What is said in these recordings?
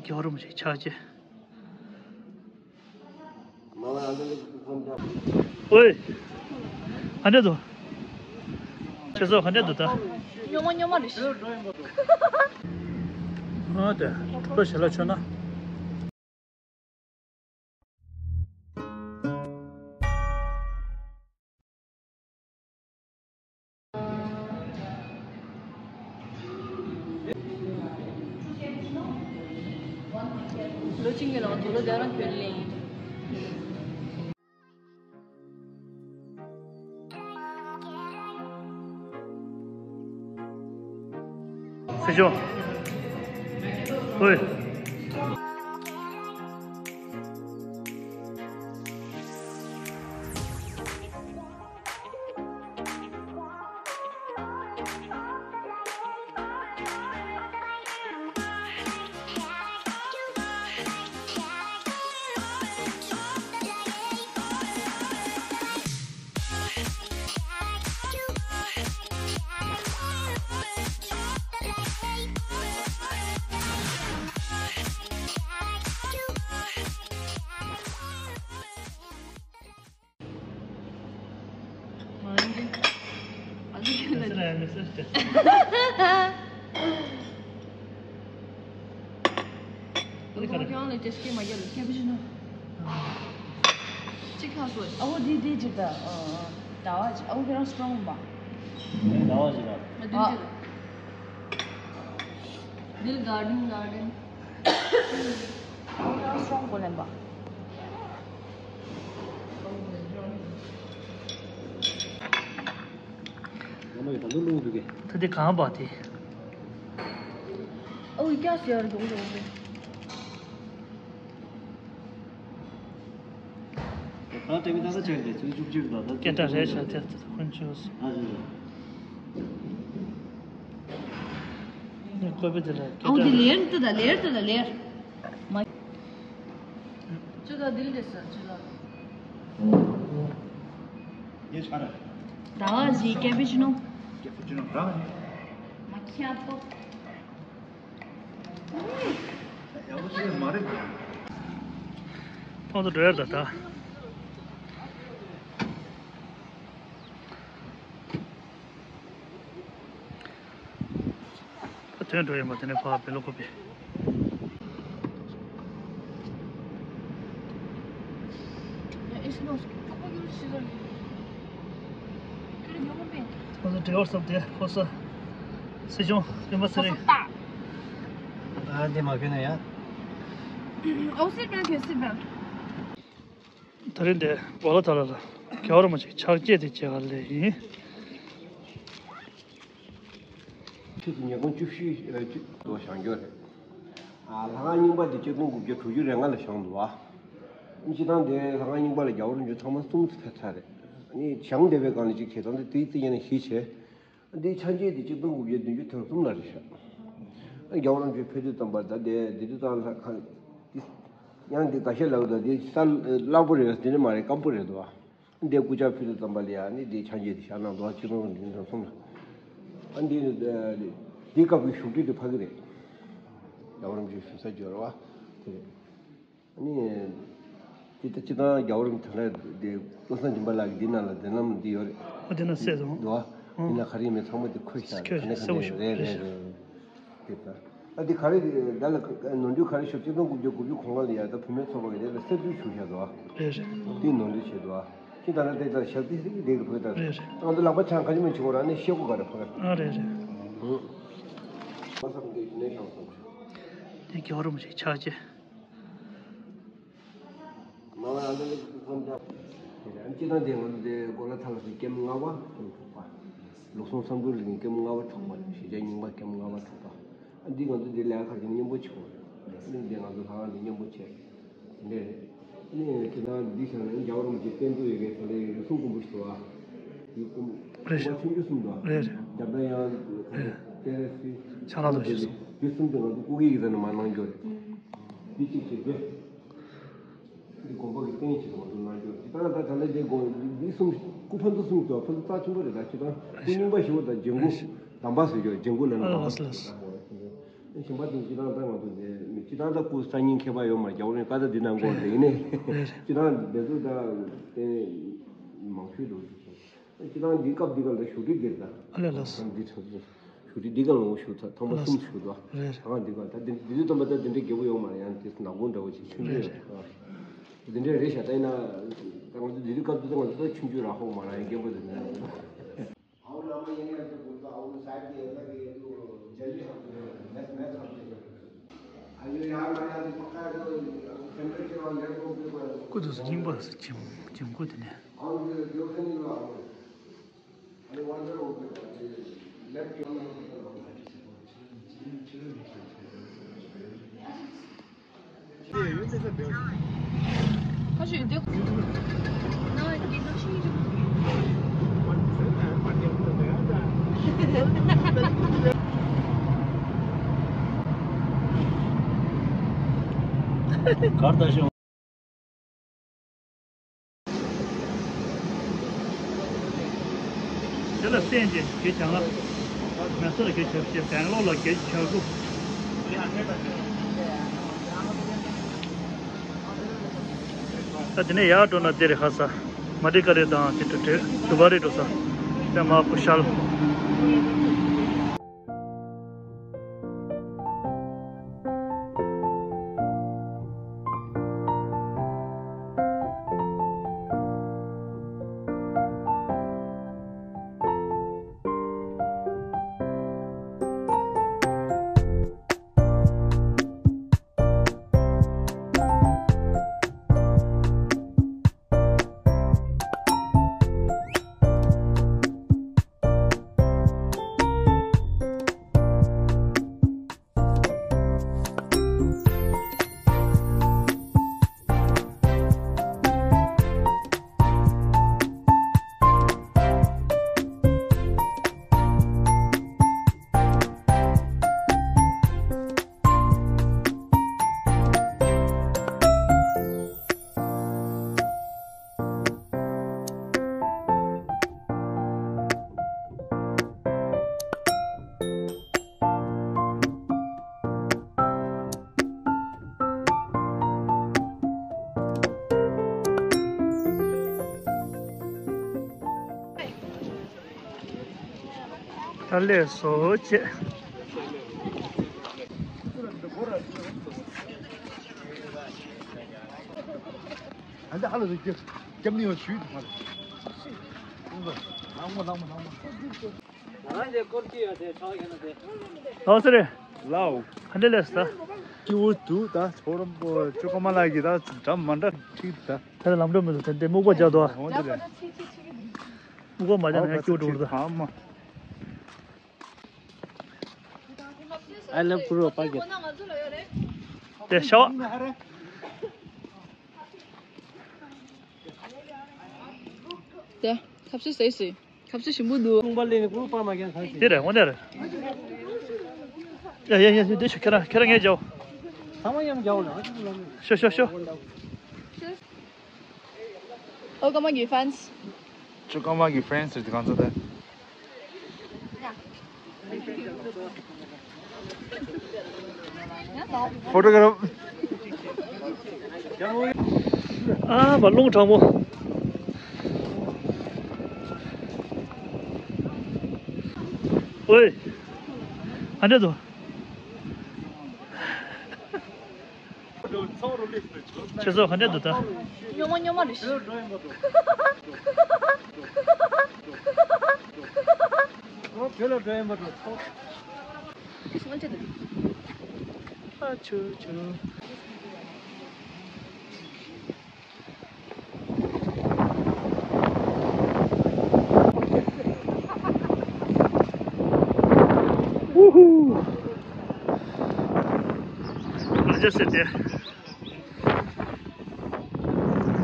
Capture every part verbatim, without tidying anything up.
རྒྱལ་བ་རིན་པོ་ཆེ་ཕྱག་རྗེས། ཨོའི། ག་འདྲ་འདུག་ཁྱེད་ཚོ་ག་འདྲ་འདུག་ད། སྨྱོ་མ་སྨྱོ་མ་རེད། ཨ་དེ། ཁོ་ཞལ་ལག་མཆོད་ན། ལོ་གཅིག་གི་ནང་དུ་ལོ་བརྒྱ་རང་ཁྱོན་ལེན་ཡིན། སྲིད་སྐྱོང་། ཧོས། ཁྱེད་རང་ལ་ཏེ་སྐད་མ་རྒྱབ་ལ་ཁྱད་པར་ཅི་ན། གཅིག་ཁ་སོ། ཨ་བོ་འདི་འདི་ཅིག་ད། ཟླ་བ་ཅིག་ཨ་བོ་ཁྱེད་རང་སི་ཊོང་མ། ཟླ་བ་ཅིག་ལ། ཨ་འདི་འདི། འདིར་གར་ཌེན་གར་ཌེན། ཨ་བོ་ཁྱེད་རང་སི་ཊོང་གོ་ལེན་པ། ད་འདི་གང་པ་དེ། ཨོ་ཡ་ཟེར་ར་འགྲོ་འགྲོ་འགྲོ། གང་དེ་མི་ད་ས་ཆེར་དེ་ཚུལ་བཅུ་གཅིག་དང་ད་སྐད་གྲགས་རེད་ཤག་དེ་ཚོ་ཁོན་ཆུ་སོ། ཨ་ཟེར། ནི་ཀོ་པི་དེ་ལ་སྐད་ཨོ་དེ་གྲགས་ལེར་དེ་ད་ལེར་དེ་ད་ལེར། མ། ཅི་ད་དིལ་དེ་ས་ཅི་ལ། ཡེ་ཆ་ར། ཟླ་བ་ཟི་ཀེ་པི་ཅི་ནོ། ཀེ་པི་ཅི་ནོ་རང་ནི། མ་ཁྱད་པོ། ཡག་པོ་ཞིག་མ་རེད། ཐོག་ཏུ་འགྲོ་ཡ་ད་ད། ད་དོན་འགྲོ་ཡིན་པ་དེ་ནས་ཕར་བེ་ལོ་ཀོ་པི། ཁོ་ཚོ་འབྲེལ་བ་སོགས་དེ་ཁོ་ཚོ་སྲིད་སྐྱོང་སྤེན་པ་ཚེ་རིང་། ཨ་འདི་མ་ཕེ་ན་ཡ། ཨོ་སི་པན་གི་སི་པན། ད་རིང་འདི་གོ་ལ་ཐ་ལ་ལ་རྒྱལ་བ་རིན་པོ་ཆེ་ཕྱག་རྗེས་དེ་བྱེད་ག་ལས་ཡིན། ཆུ་ཚོད་ཉིས་སྟོང་བཅུ་བཞི་ཨ་བཅུ་དུ་བཞེངས་རྒྱུ་རེད། ཨ་ལྷ་ཁང་རྙིང་པ་དེ་ཆིག་སྟོང་དགུ་བརྒྱ་དྲུག་ཅུ་རེ་ལྔ་ལ་བཞེངས་འདུག་ཨ། སྤྱིར་བཏང་དེ་ལྷ་ཁང་རྙིང་པ་ལ་རྒྱལ་བ་རིན་པོ་ཆེ་ཐེངས་མ་གསུམ་ཕེབས་ཚར་རེད། ཨ་ནི་བཞེངས་བསྡད་པའི་སྒང་ལ་ཅིག་བྱེད་སྟངས་དེ་དེའི་རྩིས་ཡིན་ན་བཞི་བྱས། འདིའི་ཆ་འཇལ་དེ་ཆིག་སྟོང་དགུ་བརྒྱ་བདུན་ཅུ་དོན་གསུམ་ལ་རེད་ཤག་རྒྱལ་བ་རིན་པོ་ཆེ་ཕེབས་དུས་ཙམ་པར་ད་དེ་འདི་དུས་ཙམ་ལ་ཁ་འདི་ཡང་འདི་འགའ་ཤས་ལབ་ད་འདི་ས་གླག་པོ་རེད། དེ་ནི་མ་རེད། སྐམ་པོ་རེད་འདུག་ཨ། འདི་སྐུ་ཕྱག་ཕུལ་དུས་ཙམ་པ་ལ་ཡང་ནི་འདི་ཆ་འཇལ་དེ་ཤར་གནང་འདུག་ཨ། ཆིག་སྟོང་དགུ་བརྒྱ་དོན་གསུམ་ལ། ཨ་འདི་འདི་སྐབས་ཀྱི་བཞུགས་ཁྲི་དེ་ཕ་གི་རེད། རྒྱལ་བ་རིན་པོ་ཆེ་བཞུགས་ས་སྦྱོར་བ་དེ་རེད། ཨ་ནི། ཅི་ལྟ་ཅི་ལྟར་རྒྱལ་བ་རིན་པོ་ཆེ་དེ་བློ་བཟང་སྦྱིན་པ་ལགས་ཀྱི་འདི་ནང་ལ་མདུན་ལམ་འདི་ཡོད་རེད། ཨ་འདི་ན་གསལ་སོང་། འདུག་ཨ། ཨང་། འདི་ན་ག་རེ་ཡིན་མིན་ཚང་མ་དེ་འཁོད་ཤག་ཁྱོད་ག་ནས་ག་གསལ་པོ་ནས་ཞིག་རེད་རེད་རེད། དེ་ལྟར། ཨ་འདི་ག་རེ་ད་ལ་ནོར་འཁྲུལ་ག་རེ་ཞུ་ཆིག་སྟོང་དགུ་བརྒྱ་དགུ་བཅུ་གོ་ལྔ་ལ་ཡ་ད་བུད་མེད་ཚོགས་པ་གི་དེ་ལ་གསར་འཛུགས་ཞུ་བཞག་འདུག་ཨ། རེད་རེད། དེ་ནོར་འཁྲུལ་བྱས་འདུག་ཨ། ཅི་ལྟར་ན་དེ་ལྟར་ཞབས་ཏི་སི་གི་དེ་གི་བོད་ལྟར། རེད་རེད། ང་ཚོ་ལག་པ་འཆང་ག་ཅི་མ་བྱེད་དགོས་ར་ནི་ཤེས་དགོས་ག་རེ་ཕ་ག། ཨ་རེད་རེད། ཧུང་། ང་བསམ་གི་ནས་ཤང་སོང་། དེ་རྒྱལ་བ་རིན་པོ་ཆེ་ཕྱག་རྗེས། མ་ང་ཨ་འདི་ལ་ཁོང་ཅག་ཅི་དང་དེ་ང་ཚོ་དེ་གོ་ལ་ཐ་ལ་སི་ཀེམ་ལྔ་པ་ཀེམ་དྲུག་པ། ལུགས་སྲོལ་བསམ་གྲུབ་ལ་ཀེམ་ལྔ་པ་དྲུག་པ། གཞིས་ཆགས་རྙིང་པ་ཀེམ་ལྔ་པ་དྲུག་པ། ཨ་འདི་ང་ཚོ་དེ་ལས་ཁ་ཅིག་མཉམ་པོ་བྱེད་དགོས་རེད། འདི་ང་ཚོ་ལྷ་ཁང་འདི་མཉམ་པོ་བྱས། དེ་འདྲས་རེད། ཨ་ནི་དེ་དང་འདི་བྱས་ན་རྒྱལ་བ་རིན་པོ་ཆེ་བསྟན་འཛིན་ཡོད་མཁན་དེ་འདྲའི་རིགས་གསུམ་མགོན་པོ་ཞིག་འདུག་ཨ། རིགས་གསུམ། རེད། ཆུང་ཆུང་གསུམ་འདུག་ཨ། རེད་རེད། འཇམ་དཔལ་དབྱངས། རེད། སྤྱན་རས་གཟིགས། ཕྱག་ལག་དང་ཞུས་སོང་། དེ་གསུམ་དེ་ང་ཚོ་སྐུ་སྒེར་ཡིག་ཚང་ནས་མར་གནང་རྒྱུ་རེད། འདི་གཅིག་བྱས་རྗེས། འདི་དགོན་པ་གི་རྟེན་ཞིག་ང་ཚོ་གནང་རྒྱུ་རེད། ད་ད་ད་ལྟ་འདི་དགོན་འདི་གསུམ་སྐུ་ཕན་ཚུན་གསུམ་དུ་ཕན་ཚུན་རྩ་ཆེན་པོ་རེད། ད་ཁྱེད་རང་སྐུ་རྙིང་པ་ཞིག་འོ་ད་ལྗང་གུ་དམ་པ་ཟེར་རྒྱུ་ལྗང་གུ་ལ་ནི་ཨ་དམ་པ་ལགས་སོ་ལགས་སོ། ཟེར། གཞན་པ་དེ་སྤྱི་བཏང་ད་ང་ཚོ་དེ་མི་སྤྱི་བཏང་ད་སྐུ་སང་ཉིན་ཁྱད་པར་ཡོད་མ་རེད། རྒྱ་བོད་རེད་ཀ་ད་འདི་ནང་སྐོར་དེ་ཡིན་ནས། རེད་རེད། སྤྱི་བཏང་འདི་ཚོ་ད་དེ་མང་ཤོས་འདུག་སྤྱི་བཏང་འདི་སྐབས་འདི་ག་ལ་བཞུགས་ཁྲི་འདིར་ད། ཨ་ལས་ལགས་སོ། འདི་ཚོ་བཞུགས་ཁྲི་འདི་ག་ལ་ངོ་བཞུགས་ད་ཐོག་མ་གསུམ་བཞུགས་ད། རེད་རེད། ད་འདི་ག་ད་འདི་འདི་ཚོ་ཐོག་མ་ད་འདི་འདྲའི་རྒྱལ་པོ་ཡོད་མ་རེད། ཡང་དེ་ནག་ཁུང་འདྲ་བོ་ཅིག་ཆུང་ཆུང་ཡོད་རེད། འདི་འདྲའི་རེད་ཤག་ད་ཡིན་ན་ད་ང་ཚོ་འདི་དུས་སྐབས་དུས་ད་ང་ཚོ་ད་ཆུང་ཆུང་ར་ཧོ་མ་ར་ཡིན་རྒན་པོ་དེ་འདྲ། སྐུ་དུས་སུ་རྙིང་པ་སུ་འཇིམ་འཇིམ་སྐུ་དེ་ནས། གར་ལྟ་ཤོག་དེ་ལ་བརྟེན་ཏེ་གེ་བྱང་ལ། མེ་སོར་གེ་བྱ་བྱེད་བེང་ལོར་ལ་གེ་བྱ་དགུ། ད་དེ་ནས་ཡར་འགྲོ་ན་དེ་རེད་ཧ་ས། མ་ཏི་ཀ་རེ་དང་དེ་དུ་དྲེ་དུ་བ་རེ་འགྲོ་ས། དེ་མ་ཀུ་ཤལ། ད་ལས་སོ་བྱེད། ཨ་འདི་ཧ་ལ་རེ་རྒྱབ་རྒྱབ་ནི་ཡོད་ཞུས་འདུག་ཧ་ལ། ལགས་སོ་རེད། ལའོ། ག་འདྲ་ལས་ད། སྐྱིད་པོ་འདུག་ད་ཚོགས་རམ་པོ་ཅོ་ཀ་མ་ལགས་ཀྱིས་ད་འདྲ་མ་འདྲ་ཁྲིད་ད། ད་ལམ་འགྲོ་མི་འདུག་དེ་འདྲའི་སྨུག་པ་རྒྱག་འདུག་འོ་འདི་རེད། སྨུག་པ་མ་རྒྱག་ན་ཡང་སྐྱིད་པོ་འགྲོ་གི་རེད་ད། I love Kuro Park. དེ་ཤོག་དེ་ཁ་ཟས་ཟས་སི། ཁ་ཟས་ཞིམ་པོ་འདུག་ཁུང་པ་ལས་ནི་ཀུ་རུ་པར་མ་རྒྱག་ཚར་གྱི། དེ་རེད་འོ་དེ་རེད། ཡ་ཡ་ཡ་དེ་ཤོག་ཁྱེད་རང་ཁྱེད་རང་ངས་རྒྱག་ཚང་མ་མཉམ་རྒྱག་ལ། ཤོག་ཤོག་ཤོག་ཨོ་ཀ་མ་གི་ཧྥན་སི། ཅོ་ཀ་མ་གི་ཧྥན་སི་དེ་གང་ཚོ་དེ། ཕོ་ཊོ་གྷ་རབ། ཨ་མ་རླུང་དྲག་མོ། ཨོའི། ཨ་འདྲ་དོ། ཁྱེད་ཚོ་ག་འདྲ་འདུག་ད། སྨྱོ་མ་སྨྱོ་མ་རེད། ཨ་ཆུ་ཆུ། ཨུ་ཧུ། ང་ཚོ་ཟེར་ཏེ།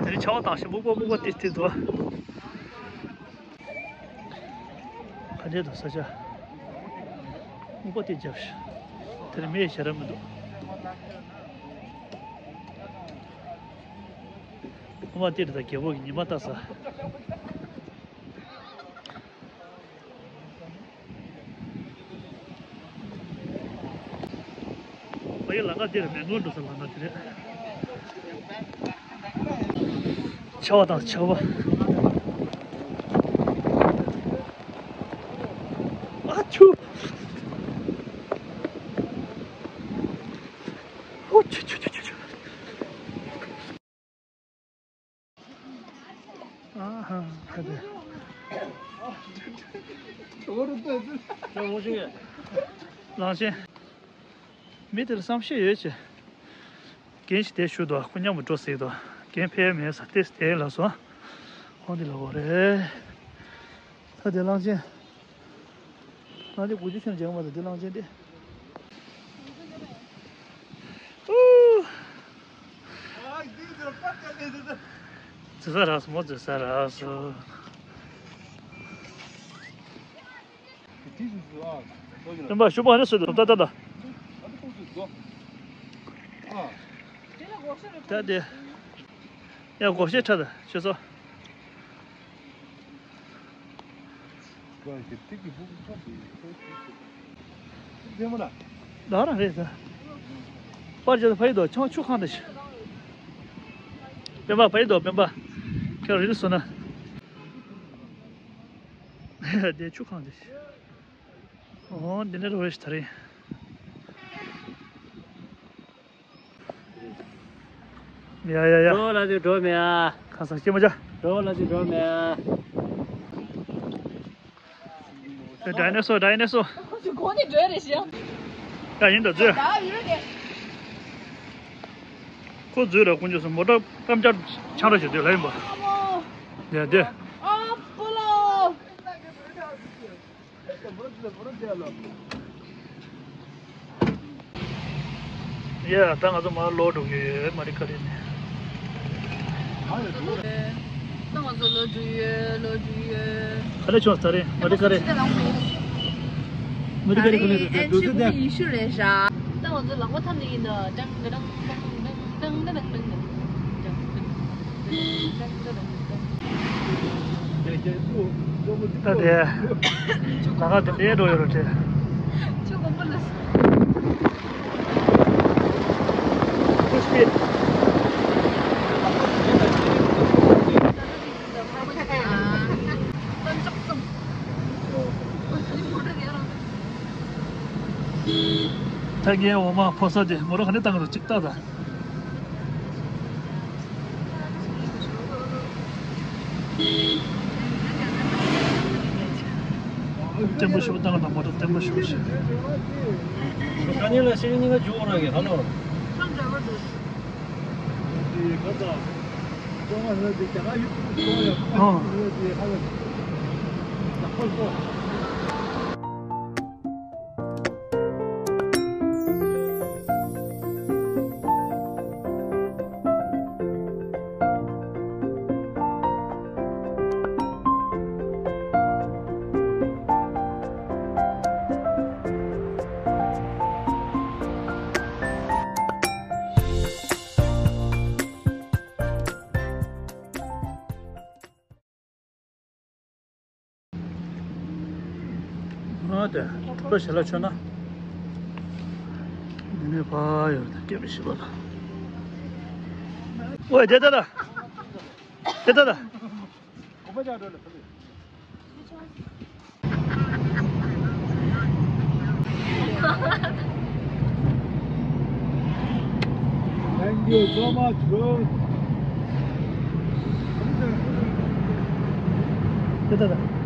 དེ་རིང་ཆར་པ་དྭངས་ཤིང་སྨུག་པ་སྨུག་པ་ཏིག་ཏིག་འདུག་ག་འདྲས་འདུག་ས་ཆ། སྨུག་པ་ཏིག་བརྒྱབ་ཤག་དེ་རིང་མེ་ཞེ་དྲག་མི་འདུག་སྨུག་པ་ཏིག་རེད་ད། རྒྱལ་པོ་གི་ཉི་མ་ལྟ་ས། ཕ་གི་ལམ་ཁ་འདིར་མེ་མགོན་འགྲོ་ས་ལམ་ཁ་འདི་རེད། ཆར་པ་དང་ཆར་པ། ཨ་ཆུ། ཨོ་ཆུ་ཆུ་ཆུ་ཆུ་ཆུ། ཨ་ཧ་ཁ་དེ། གླང་ཆེན། མི་དེར་བསམ་ཤེས་ཡོད་ཅེ། རྒན་ཞིག་དེ་ཞུ་དོ། ཁོ་མཉམ་དུ་འགྲོ་ཟེར་དོ། རྒན་ཕེབས་མེད་ས་དེ་དེ་ལ་སོ། ཁོང་དེ་ལ་འོ་རེད། ད་དེ་གླང་ཆེན། ང་དེ་དགུ་བཅུ་ཆེན་རྒྱག་མ་ཐུབ་དེ་གླང་ཆེན་དེ། ཨུ། ཛི་ས་རག་སོ་མོ་ཛི་ས་རག་སོ། སྟོན་པ་ཤུ་པ་ནི་སུ་དུ་ད་ད་ད། ད་དེ། ཡ་སྒོར་གཞས་ཁྲ་ད་ཤེས་སོ། ད་རང་རེད་ད། པར་ཅན་ཕ་ཡི་དོ་ཆང་ཆུ་ཁང་དེ་ཤི། སྤེན་པ་ཕ་ཡི་དོ་སྤེན་པ། ཁྱོད་རིལ་སོང་ན། དེ་ཆུ་ཁང་དེ་ཤི། ཨོ་འདི་ནས་རོ་ཤི་ཐ་རེད། ཡ་ཡ་ཡ། འགྲོ་ལ་དུ་འགྲོ་མེད་ཨ། ཁ་སང་སྐྱེ་མ་བྱ། འགྲོ་ལ་དུ་འགྲོ་མེད་ཨ། ཌའི་ནོ་སོར་ཌའི་ནོ་སོར། ཁོ་ཚོ་གོང་ནས་འགྲོ་རེད་ཤག་ཡ་ཡིན་ད་འཛུལ། ད་ཡོད་རེད། ཁོ་འཛུལ་ལ་དཀོན་མཆོག་གསུམ་མོ་ཊ་ཀམ་ཅར་ཆང་ར་ཞིག་འདུག་ལ་ཡིན་པ། ཨ་མོ། ཡ་དེ། ཨ་པོ་ལོ། ཡ་ད་ང་ཚོ་མར་ལོག་འགྲོ་གི་ཡོད། མ་རི་ཀ་རི་ནས། ད་ང་ཚོ་ལོག་འགྲོ་ཡོད། ལོག་འགྲོ་ཡོད། ག་ལེ་ཆོག་ད་རེས་མ་རི་ཀ་རི། མ་རི་ཀ་རི་ག་ལེ་རེད། ཨན་ཆི་ཀུ་ཡི་ཤུ་རེད་ཤག་ད་ང་ཚོ་ལག་པ་འཐམ་ནས་ཡིན་ད། ཏང་ཏང་ཏང་ཏང་ཏང་ཏང་ཏང་། ད་དེ། ལ་ཁ་དེ་འདྲའི་འགྲོ་ཡོད་རོ་དེ། ཆུ་དཀོན་པོ་ལ། Full speed. ད་ངའི་འོ་མ་ཕོ་ས་དེ་མོ་ར་ག་ནས་བཏང་རོ་གཅིག་ལྟ་ད། བརྟན་པོ་ཞིག་བཏང་ན་མོ་ཊ་བརྟན་པོ་ཞིག་བྱེད། ཤ་ཉེ་ལ་ཤ་ཉེ་གཉིས་ཀ་འཇུག་འོང་ར་གི་ཧ་ལོ། ཨ། ཨ་དེ། ཁོ་ཞལ་ལག་མཆོད་ན། འདི་ནས་ཕ་ཡོད་དེ་སྐྱེ་མི་ཤི་བ་ལ། ཨོ་དེ་ད་ད། དེ་ད་ད། Thank you so much, bro. ད་ད་ད།